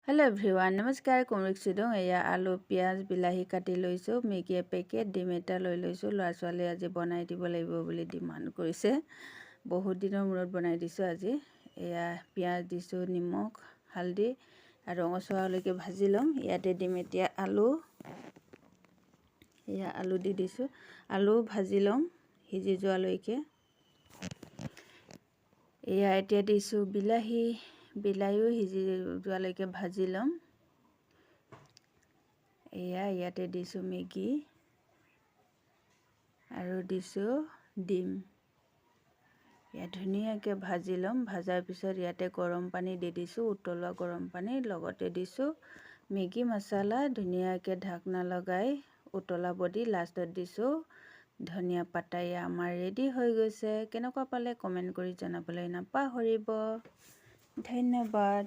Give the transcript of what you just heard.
Hello' everyone, নমস্কাৰ। কুমৰিক চিদং। এয়া আলু, পিঁয়াজ, বিলাহী কাটি লৈছোঁ। মেগী এপেকেট, ডিম এটা লৈ লৈছোঁ। ল'ৰা ছোৱালীয়ে আজি বনাই দিব লাগিব বুলি ডিমাণ্ড কৰিছে। বহুত দিনৰ মূৰত বনাই দিছোঁ আজি। এয়া পিঁয়াজ দিছোঁ, নিমখ, হালধি আৰু ৰঙচুৱালৈকে ভাজি ল'ম। ইয়াতে দিম এতিয়া আলু। এয়া আলু দি দিছোঁ। আলু ভাজি ল'ম সিজি যোৱালৈকে। এয়া এতিয়া দিছোঁ বিলাহী। বিলাহীও সিজি যোৱালৈকে ভাজি ল'ম। এয়া ইয়াতে দিছোঁ মেগী আৰু দিছোঁ ডিম। ইয়াত ধুনীয়াকৈ ভাজি ল'ম। ভাজাৰ পিছত ইয়াতে গৰম পানী দি দিছোঁ, উতলোৱা গৰম পানী। লগতে দিছোঁ মেগী মছলা। ধুনীয়াকৈ ঢাকনা লগাই উতলাব দি লাষ্টত দিছোঁ ধনিয়া পাতা। এয়া আমাৰ ৰেডি হৈ গৈছে। কেনেকুৱা পালে কমেণ্ট কৰি জনাবলৈ নাপাহৰিব। ধন্যবাদ।